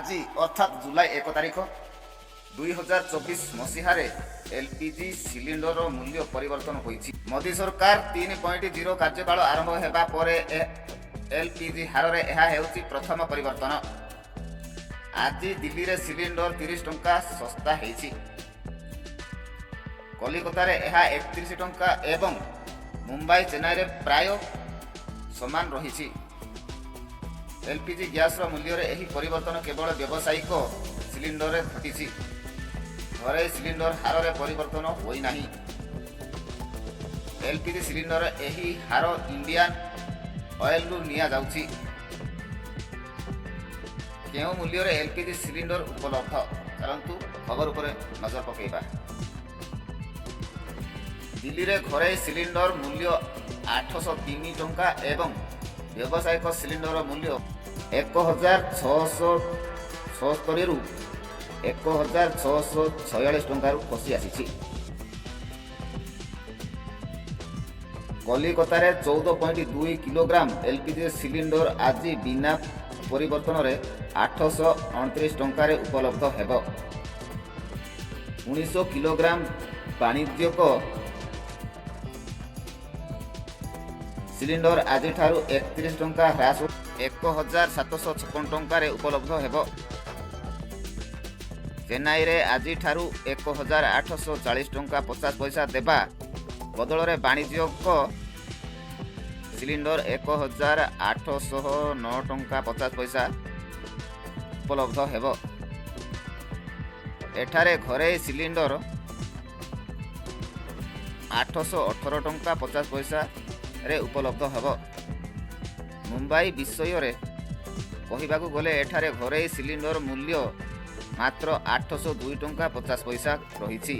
ଆଜି ଅର୍ଥାତ୍ ଜୁଲାଇ 1 ତାରିଖ, 2024 ମସିହାରେ ଏଲ୍ପିଜି ସିଲିଣ୍ଡରର ମୂଲ୍ୟ ପରିବର୍ତ୍ତନ ହୋଇଛି। ମୋଦି ସରକାର 3.0 କାର୍ଯ୍ୟକାଳ ଆରମ୍ଭ ହେବା ପରେ ଏଲ୍ପିଜି ହାରରେ ଏହା ହେଉଛି ପ୍ରଥମ ପରିବର୍ତ୍ତନ। ଆଜି ଦିଲ୍ଲୀରେ ସିଲିଣ୍ଡର 30 ଟଙ୍କା ଶସ୍ତା ହେଇଛି। କଲିକତାରେ ଏହା 31 ଟଙ୍କା ଏବଂ ମୁମ୍ବାଇ, ଚେନ୍ନାଇରେ ପ୍ରାୟ ସମାନ ରହିଛି। ଏଲ୍ପିଜି ଗ୍ୟାସର ମୂଲ୍ୟରେ ଏହି ପରିବର୍ତ୍ତନ କେବଳ ବ୍ୟବସାୟିକ ସିଲିଣ୍ଡରରେ ଘଟିଛି। ଘରୋଇ ସିଲିଣ୍ଡର ହାରରେ ପରିବର୍ତ୍ତନ ହୋଇନାହିଁ। ଏଲ୍ପିଜି ସିଲିଣ୍ଡର ଏହି ହାର ଇଣ୍ଡିଆନ୍ ଅଏଲରୁ ନିଆଯାଉଛି। କେଉଁ ମୂଲ୍ୟରେ ଏଲ୍ପିଜି ସିଲିଣ୍ଡର ଉପଲବ୍ଧ? ଚାଲନ୍ତୁ ଖବର ଉପରେ ନଜର ପକାଇବା। ଦିଲ୍ଲୀରେ ଘରୋଇ ସିଲିଣ୍ଡର ମୂଲ୍ୟ 803 ଟଙ୍କା ଏବଂ ବ୍ୟବସାୟିକ ସିଲିଣ୍ଡର ମୂଲ୍ୟ 1676ରୁ 1646 ଟଙ୍କାରୁ ଖସି ଆସିଛି। କଲିକତାରେ 14.2 କିଲୋଗ୍ରାମ ଏଲ୍ପିଜି ସିଲିଣ୍ଡର ଆଜି ବିନା ପରିବର୍ତ୍ତନରେ 829 ଟଙ୍କାରେ ଉପଲବ୍ଧ ହେବ। 19 କିଲୋଗ୍ରାମ ବାଣିଜ୍ୟିକ ସିଲିଣ୍ଡର ଆଜିଠାରୁ 31 ଟଙ୍କା ହ୍ରାସ 1756 ଟଙ୍କାରେ ଉପଲବ୍ଧ ହେବ। ଚେନ୍ନାଇରେ ଆଜିଠାରୁ 1840 ଟଙ୍କା 50 ପଇସା ଦେବା ବଦଳରେ ବାଣିଜ୍ୟିକ ସିଲିଣ୍ଡର 1809 ଟଙ୍କା 50 ପଇସା ଉପଲବ୍ଧ ହେବ। ଏଠାରେ ଘରୋଇ ସିଲିଣ୍ଡର 818 ଟଙ୍କା 50 ପଇସାରେ ଉପଲବ୍ଧ ହେବ। ମୁମ୍ବାଇ ବିଷୟରେ କହିବାକୁ ଗଲେ ଏଠାରେ ଘରୋଇ ସିଲିଣ୍ଡର ମୂଲ୍ୟ ମାତ୍ର 802 ଟଙ୍କା 50 ପଇସା ରହିଛି,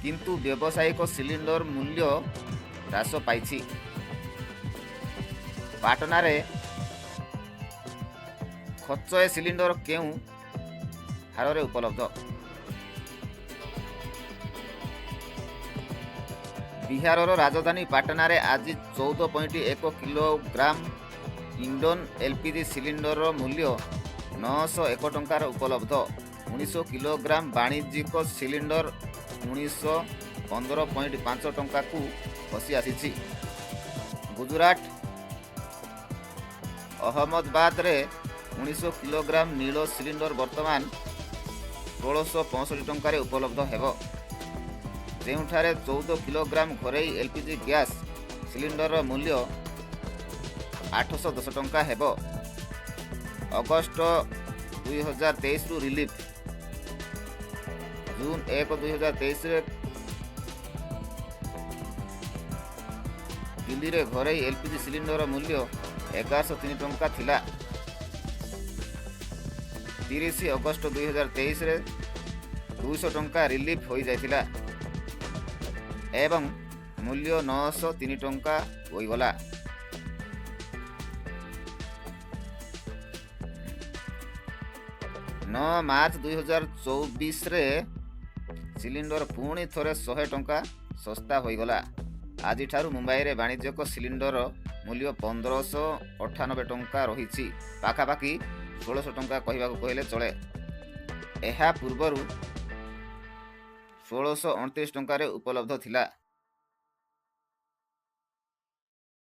କିନ୍ତୁ ବ୍ୟବସାୟିକ ସିଲିଣ୍ଡର ମୂଲ୍ୟ ହ୍ରାସ ପାଇଛି। ପାଟନାରେ ଖଚଏ ସିଲିଣ୍ଡର କେଉଁ ହାରରେ ଉପଲବ୍ଧ? ବିହାରର ରାଜଧାନୀ ପାଟନାରେ ଆଜି 14.1 କିଲୋଗ୍ରାମ ଇଣ୍ଡୋନ ଏଲ୍ପିଜି ସିଲିଣ୍ଡରର ମୂଲ୍ୟ 901 ଟଙ୍କାର ଉପଲବ୍ଧ। 19 କିଲୋଗ୍ରାମ ବାଣିଜ୍ୟିକ ସିଲିଣ୍ଡର 1915.5 ଟଙ୍କାକୁ ଖସି ଆସିଛି। ଗୁଜୁରାଟ ଅହମ୍ମଦାବାଦରେ 19 କିଲୋଗ୍ରାମ ନୀଳ ସିଲିଣ୍ଡର ବର୍ତ୍ତମାନ 1665 ଟଙ୍କାରେ ଉପଲବ୍ଧ ହେବ, ଯେଉଁଠାରେ 14 କିଲୋଗ୍ରାମ ଘରୋଇ ଏଲ୍ପିଜି ଗ୍ୟାସ୍ ସିଲିଣ୍ଡରର ମୂଲ୍ୟ 810 ଟଙ୍କା ହେବ। ଅଗଷ୍ଟ 2023ରୁ ରିଲିଫ୍। ଜୁନ୍ 1, 2023ରେ ଦିଲ୍ଲୀରେ ଘରୋଇ ଏଲ୍ପିଜି ସିଲିଣ୍ଡର ମୂଲ୍ୟ 1103 ଟଙ୍କା ଥିଲା। 30 ଅଗଷ୍ଟ 2023ରେ 200 ଟଙ୍କା ରିଲିଫ୍ ହୋଇଯାଇଥିଲା ଏବଂ ମୂଲ୍ୟ 903 ଟଙ୍କା ହୋଇଗଲା। 9 ମାର୍ଚ୍ଚ 2024ରେ ସିଲିଣ୍ଡର ପୁଣି ଥରେ 100 ଟଙ୍କା ଶସ୍ତା ହୋଇଗଲା। ଆଜିଠାରୁ ମୁମ୍ବାଇରେ ବାଣିଜ୍ୟିକ ସିଲିଣ୍ଡର ମୂଲ୍ୟ 1598 ଟଙ୍କା ରହିଛି, ପାଖାପାଖି 1600 ଟଙ୍କା କହିବାକୁ କହିଲେ ଚଳେ। ଏହା ପୂର୍ବରୁ 1629 ଟଙ୍କାରେ ଉପଲବ୍ଧ ଥିଲା।